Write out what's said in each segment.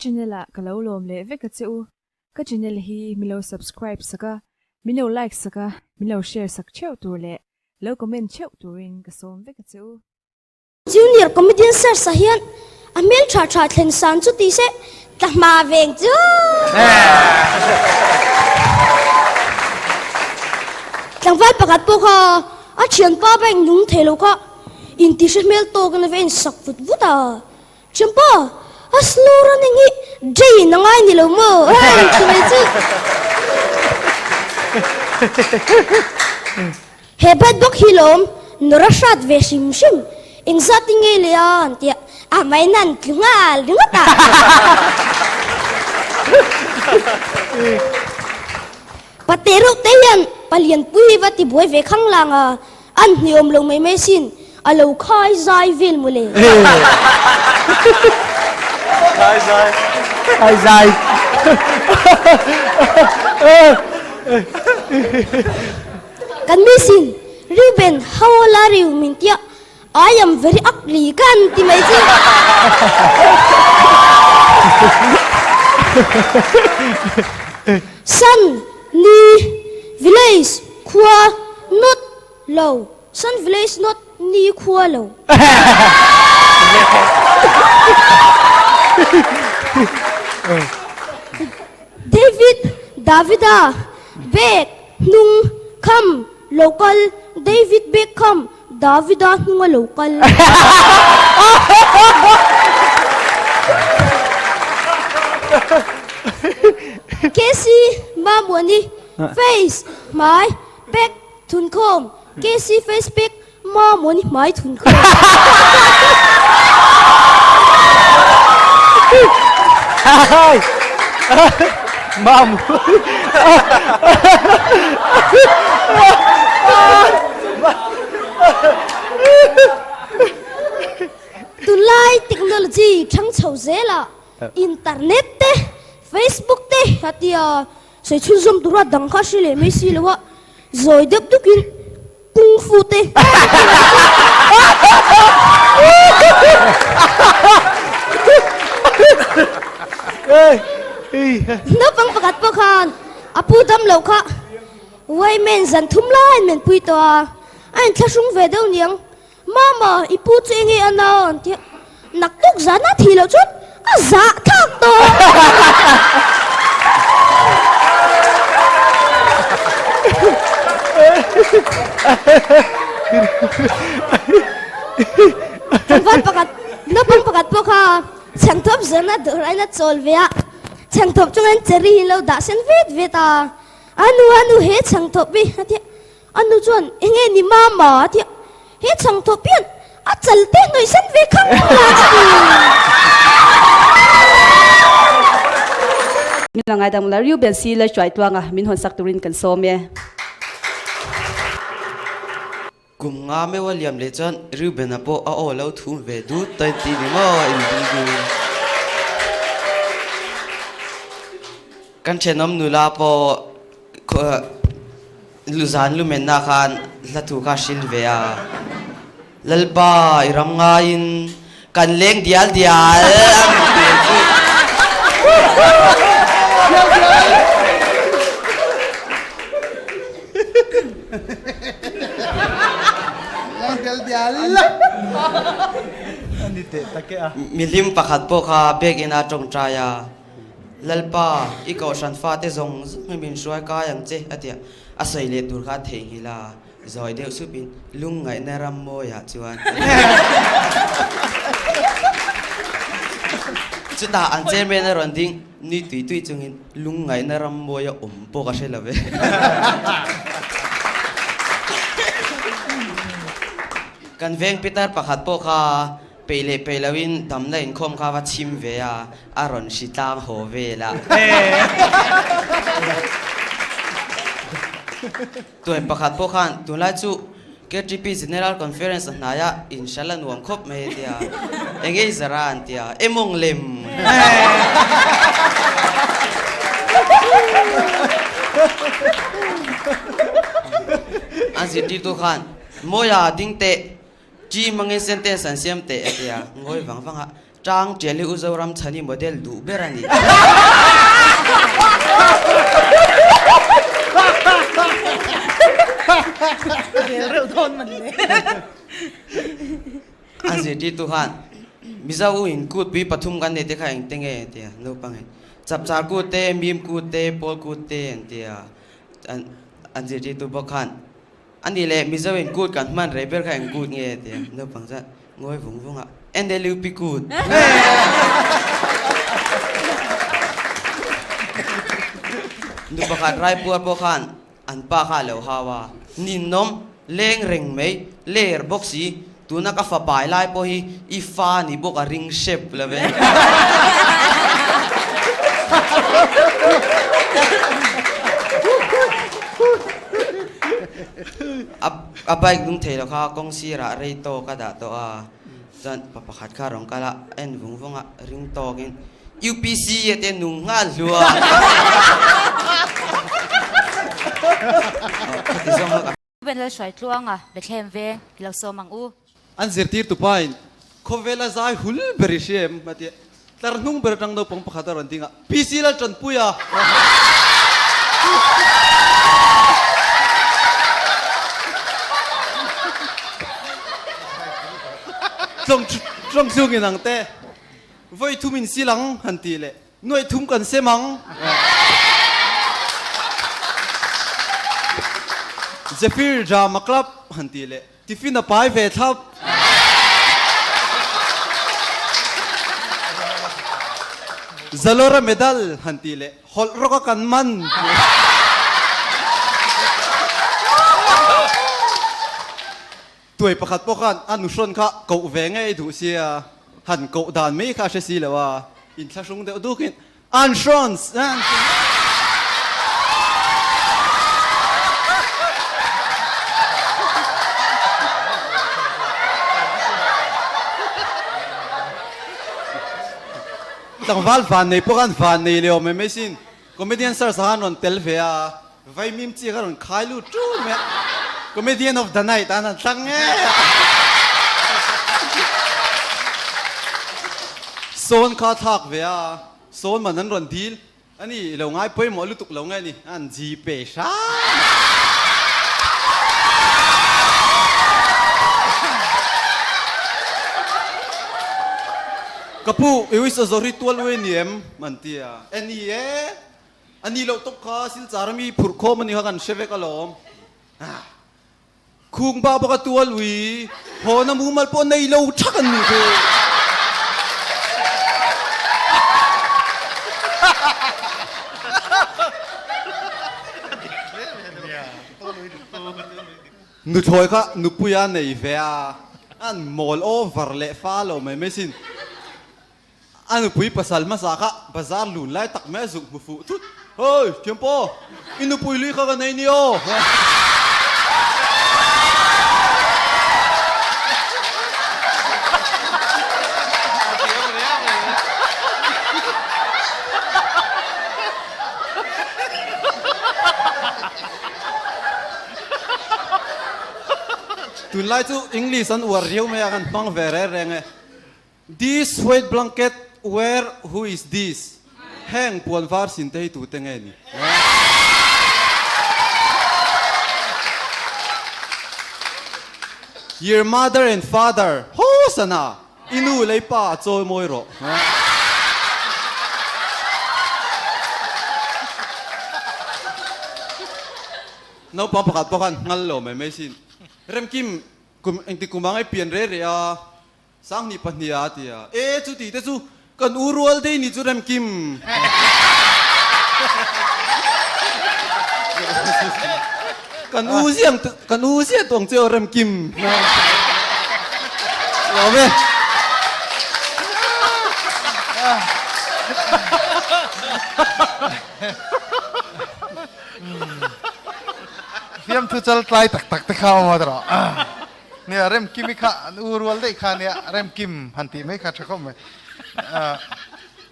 channel ah ka lo lawm leh vek a che u. Ka channel hi min lo subscribe sak a, min lo like sak a, min lo share sak theuh tur leh lo comment theuh turin ka sawm vek a che u. Junior comedian search ah hian a hmel tha tha thlen san chu ti se tla hma veng chu. Tlangval pakhat pawh kha a thianpa bank nung thei lo kha inti hre hmel tawk in a va insak vut vut a. Thianpa, a slow running hi drain a ngai ni lo maw? Hei ti mai chu. He bed bawk hi lawm nawr a hrat ve hrim hrim, engzat i ngei leh a an tia, a mai nan tlu nghal ringawt a. Pate reuh te hian palianpui hi va ti buai ve khang lang a, an hniawm lo mai mai sin, a lo khai zai vel mawle. Khai zai. Khai zai. Kan misin, Reuben, how old are you? min tia, I am very ugly kan ti mai chu. Sun, ni, village, khua, not, lo, sun village not, ni khua lo. David, Davida, bag, Hnung, kham, lo kal, David Beckham, Davida hnunga lo kal. KC Mamuani, Face, hmai, Pack, thunkhawm, KC Face Pack, Mamuani hmai thunkhawm. Mamuani. Tunlai technology thang chho zela internet te Facebook te a tia sawi chhunzawm tura dang kha hre leh mai si lo a zawi deuh dukin Kung Fu te. Naupang pakhat pawh khan a pu dam loh kha Wayman zan thum lai an menpui tawh a, a inthlahrung ve deuh niang. Mama, i pu chu enge a nau an ti a, naktuk zana thih loh chuan a zah thlak tawh. Tlangval pakhat, naupang pakhat pawh kha chhangthawp zana dawrah in a chawl ve a, chhangthawp chungin cherry in lo dah sen vet vet a, Anu, anu, he chhangthawp hi a ti a. A nu chuan, Enge ni mama? a ti a. He chhangthawp hian a chal te hnawih sen ve khang la a ti. Min la ngaidam la Reuben si la hruai tluanga min hawn sak turin kan sawm e. Kum nga meuh a liam leh chuan Reuben-a pawh a aw lo thum ve dut ta ti ni maw a inbing dun. Kan thenawm nula pawh Luzan lumenna khan hla thu kha hrilh ve a, Lalpa i ram ngaiin kan leng dial dial a min ti chu. Leng dial dial a ni teh tak e a. Mihlim pakhat pawh kha biakinn a tawngtai a. Lalpa, i kohhran fate zawng zawng hi min hruai kai ang che, a ti a. A sawi leh tur kha a theihnghilh a, zawi deuh supin lungngaihna ram mawiah chuan a ti a. Chutah an chairman a rawn ding, nui tui tui chungin lungngaihna ram mawi a awm pawh ka hre lo ve. Kan veng pitar pakhat pawh kha Peih leh peih loin damna inkhawm kha va chhim ve a, a rawn hri tlang haw vel a. Tuai pakhat pawh khan tunlai chu KTP General Conference a hnaia inhral a nuam khawp mai a tia, eng ei zara an tia, emawng lem. An zirtirtu khan, Mawia ding teh. Ṭi hmangin sentence an siam teh a ti a, ngawi vang vang a, Tang Tiali U Zoramchhani model duh ber a ni. A zirtirtu khan, Mizo u in kut pui pathum kan nei te kha engte nge? a ti a, naupang in, Chapchar kut te, mim kut te, pawl kut te an ti a. An zirtirtu bawk khan, A nih leh Mizo in kut kan hman rei ber kha eng kut nge? a ti a, naupang chuan ngawi vung vung a, NLUP kut. Nu pakhat Raipuar pawh khan an pa kha a lo hau a, Ninawm, leng reng mai, ler bawk si, tuna ka fapai lai pawh hi i fa ni bawk a ring hrep lo ve. A bike dum thei lo kha kawng sirah rei tawk a dah tawh a, chuan pa pakhat kha rawn kal a, a en vung vung a, ring tawkin UPC a te nung nghal hlua. Khati zawng kha ka. Ruben Lalhruaitluanga Bethlehem veng i lo sawm ang u. An zirtirtu pain khawvela zai hul ber i hria em? A ti a. Tlar hnung ber atang naupang pakhat a rawn ding a, PC Laltanpuia! Tlawng chungin ang te, vawi thum in sil ang han ti leh. Nuaih thum kan sem ang. Zephyr Drama Club han tih leh tiffin a pai ve thlap. Zalora Medal han tih leh hawlh rawk a kan man. Tuai pakhat pawh khan a nuhrawn kha koh ve ngei duh sia, han koh dan mai kha a hre si lo a, inthlahrung deuh dukin, An hrawns! An hrawns! Tlangval vannei pawh khan vannei leh awm em mai sin, comedian search ah khan rawn tel ve a, Vaimim chi kha rawn khai lut ṭul mai a, Comedian of the night an han thlang ngei a. Sawn kha thlak ve a, sawn man an rawn dil a ni, i lo ngai pawimawh lutuk lo nge ni, an Gpay hram a. Ka pu, i uisa zawr hi tual ui a ni em? an ti a, E ni e. A ni loh tawp kha Silchar ami phurh khawm a ni kha kan hre vek alawm. Khung ba bawk a tual ui hawn a mumal pawh nei lo thak an nih chu. Nuthlawi kha nupui a nei ve a, an mawl over leh fa lo mai mai sin. A nupui pasal hmasa kha bazar lun lai tak mai a zuk hmu fuh thut. Hoi, thiampa, i nupui lui kha ka nei ni aw. Tunlai chu English an uar riau mai a, kan hmang ve reng reng e. This white blanket where who is this? Heng puan var sin te hi tute nge ni? Your mother and father Hosana i nu lei pa a chawi mawi rawh. Naupang pakhat pawh khan nghal lo mai mai sin. Remkim kum engti kum ah nge pian re re a? Sanghnih pahniha a ti a, E chuti te chu kan u rual dei ni chu Remkim. Kan u ziang kan u ziah tuang che aw Remkim. Lawm e. Fiamthu chal tlai tak tak te kha awm a tawh. Nia Remkimi kha an u rual daih kha nia Remkim han tih mai kha tha khawp mai.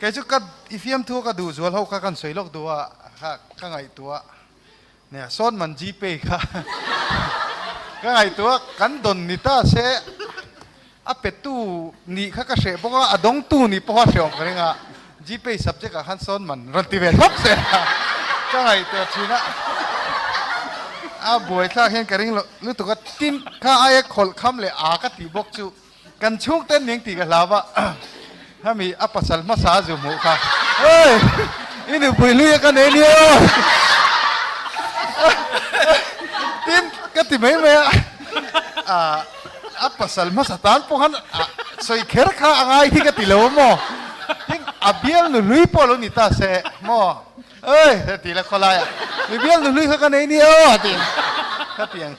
Kei chu ka i fiamthu ka duh zual ho kha kan sawi lawk duh a kha ka ngaihtuah nia sawn man Gpay kha ka ngaihtuah kan dawn ni ta se. A petu nih kha ka hreh bawk a, a dawngtu nih pawh a hrehawm ka ring a, Gpay subject ah khan sawn man rawn ti ve thlap se a, ka ngaihtuah thin a, a buaithlak hian ka ring loh lutuk a, tin kha aia khawlh kham leh a ka tih bawk chu kan chhungte an ning tih ka hlau a, hemi a pasal hmasa a zu hmuh kha, Oi! I nupui hlui a ka nei nia aw! Tin ka ti mai mai a, a pasal hmasa tan pawh khan a sawi kher kha a ngai hi ka ti lo maw? Tin a bialnu hlui pawh lo ni ta se maw? Oi! Ti la khawlai a, mi bialnu hlui kha ka nei nia aw! Ti ka ti ang.